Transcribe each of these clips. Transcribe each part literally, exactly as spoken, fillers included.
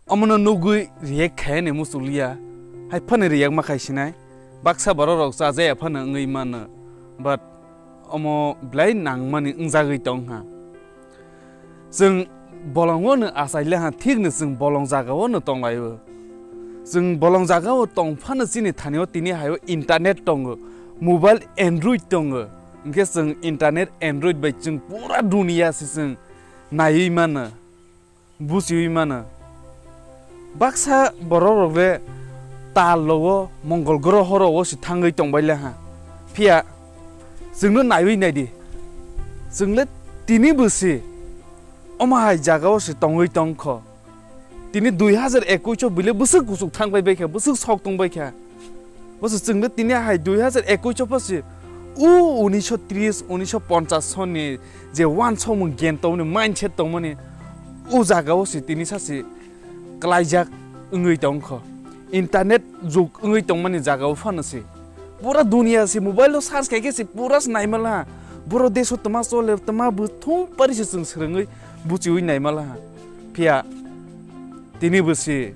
Omono nugwi react khaiyani muchukliya, hai phano react ma khai sinai. Baksa borok rok chajaya phano wngwi mano, but omo belai nangmani wngjagwi tongkha. Chwng bolongo no achaile ha, thik no chwng bolong jagao no tonglaio. Chwng bolong jagao tong phano chini thani o tini hai o internet tongo, mobile Android tongo. Hwnkhe chwng internet Android bai chwng pura duniya se chwng naiwi mano, buchiwi mano. Baksa borok rok le tal rogo mongol groho rogo se thangwi tongbai le ha. Phiya chwngno naiwi naidi. Chwng le tini bo se omo hai jagao se tongwi tongkho. Tini dui hazar ekush o bile bwswk kuchuk thang bai baikha, bwswk sok tong baikha. Bo se chwng le tini hai dui hazar ekush o pho se u unisho tris, unisho ponchas sonni je wansokmung gen tongmani, mindset tongmani, o jagao se tini sa se klaijak wngwi tongkho. Internet jug wngwi tongmani jagao phano se. Pura duniya se mobile o search khaikhe se pura se naimala. Boro desh o tma chole, tma bwthung pari se chwng swrwngwi buchiwi naimala. Phiya tini bo se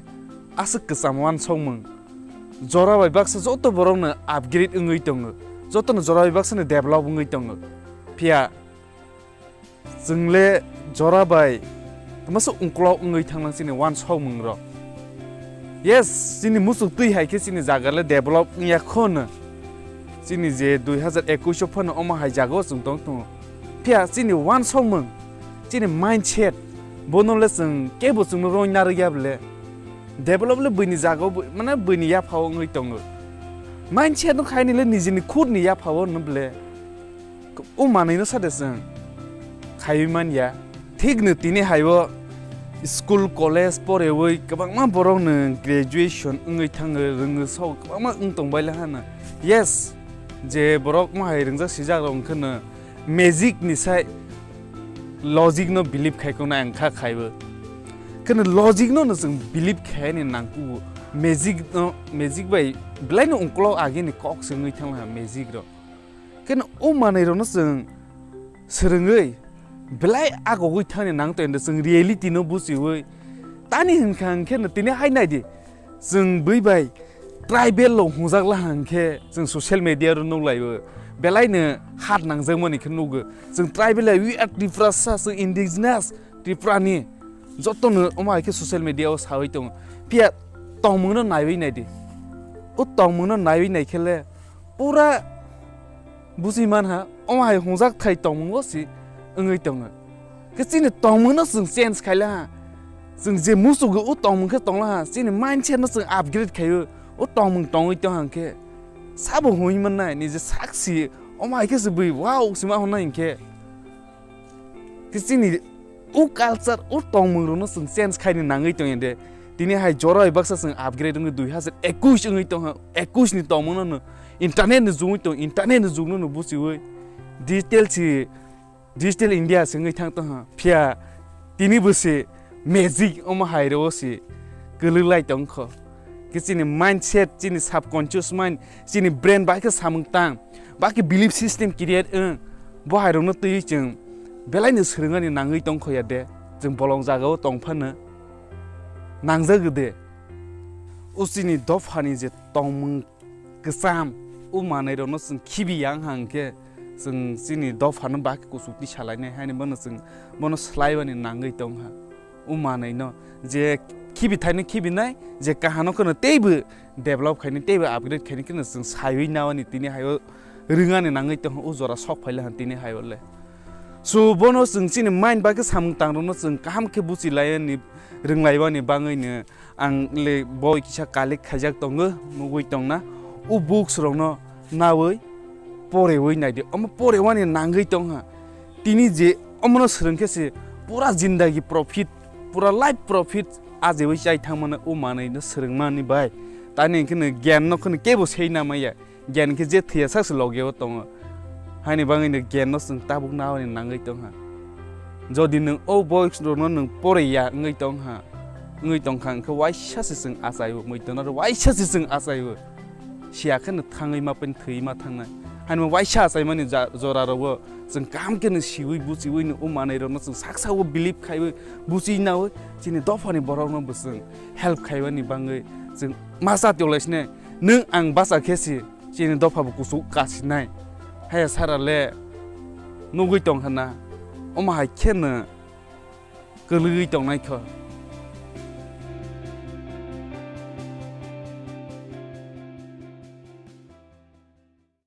aswk kwcham wansokmung. Jora bai baksa joto borok no upgrade wngwi tongo. Joto no jora bai baksa no develop wngwi tongo. Phiya chwng le jora bai tma se ungkolok wngwi thanglang chini wansokmung rok. Yes, chini muchuk twi hai khe chini jaga le develop wngya kho no. Chini je dui hazar ekush o phano omo hai jaga o chwng tong tongo. Phiya chini wansokmung, chini mindset, bono le chwng kebo chwngno roi narwkya bole. Develop le buini jaga o bo, mane buini yapha o wngwi tongo. Mindset no khaini le nijini khud ni yapha o no bole. O manwi no sa de chwng khaiwi manya. Thik no tini hai o school, college porewi kwbangma borok no graduation wngwi thango, rwngwi sok kwbangma wng tong bai le hano. Yes, je borok ma hai rwngjak sijak rok wngkhe no magic ni sai logic no believe khai kok nai ang kha khaibo. Kheno logic no no chwng believe khai ni nang kugo. Magic no, magic bai belai no ungkolok agi ni kok se wngwi thang laha magic rok. Kheno o manwi rok no chwng swrwngwi belai agogwi thani nang to ende chwng reality no buchiwi. Tani hwnkha hwnkhe no tini hai nai di. Chwng bui bai tribal rok hwnjak la hwnkhe chwng social media ro nuk laio. Belai no hat nangjak mani khe nugo. Chwng tribal, we are Tiprasa, chwng indigenous Tripura ni. Joto no omo hai khe social media o sawi tongo. Phiya tongmung no naiwi nai di. O tongmung no naiwi nai khe le pura buji man ha, omo hai hwnjak thai tongmung o si wngwi tongo. Khe chini tongmung no chwng change khai la ha. Chwng je musugo o tongmung khe tong la ha, chini mindset no chwng upgrade khai o, o tongmung tongwi tong hang khe sabo hwnwi man nai, nije sak si, omo hai khe se bui wow sima hwn nai hwn khe. Khe chini o culture, o tongmung rok no chwng change khai ni nangwi tong ya de. Tini hai jora bai baksa chwng upgrade wngwi dui hazar ekush wngwi tong ha, ekush ni tongmung no no internet ni jugwi tong, internet ni jug no no buchiwi digital si, Digital India se wngwi thang tong ha. Phiya tini bo se magic omo hai rwo se kwlwk lai tong kho. Khe chini mindset, chini subconscious mind, chini brain bai khe samung tang, bai khe belief system create wng, bo hai rok no twiwi chwng belai no swrwngani nangwi tong kho ya de, chwng bolong jaga o tong phano nangjak de. O chini dopha ni je tongmung kwcham, o manwi rok no chwng khibi yang hang khe chwng chini dopha no bai khe kuchuk twi salai nai, haini bono chwng bono swlai bani nangwi tong ha. O manwi no je khibi thai no khibi nai, je kaham no kheno teibo develop khai ni, teibo upgrade khai ni kheno chwng saiwi nawani tini hai o rwngani nangwi tong ha, o jora sok phai le han tini hai o le. So bono chwng chini mind bai khe samung tang rok no chwng kaham khe buchi lai ani, rwng lai bani bangwi no. Ang le boi kisa collect khaijak tongo, nugwi tongna. O books rokno nawi porewi naidi. Omo porewani nangwi tongha. Tini je omono swrwng khe se pura jindagi profit, pura life profit ajewi chai thangmano o manwino swrwngmani bai. Tani hwnkhe no gyan no kheno kebo seina maya. Gyan khe je thwiya sak se loge o tongo. Haini bangwi no gyan no chwng tabuk nawani nangwi tongha. Jodi nwng o boys rokno nwng porei ya wngwi tongha, wngwi tongkha hwnkhe waisa se chwng achaio, muitonaro waisa se chwng achaio. Siya khe no thangwi ma peni thwi ma thangnai. Haino waisa achaimani ja-, jorarokbo chwng kaham khe no siwi buchiwi no o manwirokno chwng saksa o believe khaiwi buchi nawi chini dophani borokno bo chwng help khaimani bangwi chwng masa tiyolai sine nwng ang bacha khe si chini dopha bo kuchuk kasinai. Haya sara le nugwi tong khana omo hai khe no kwlwgwi tongnai kho.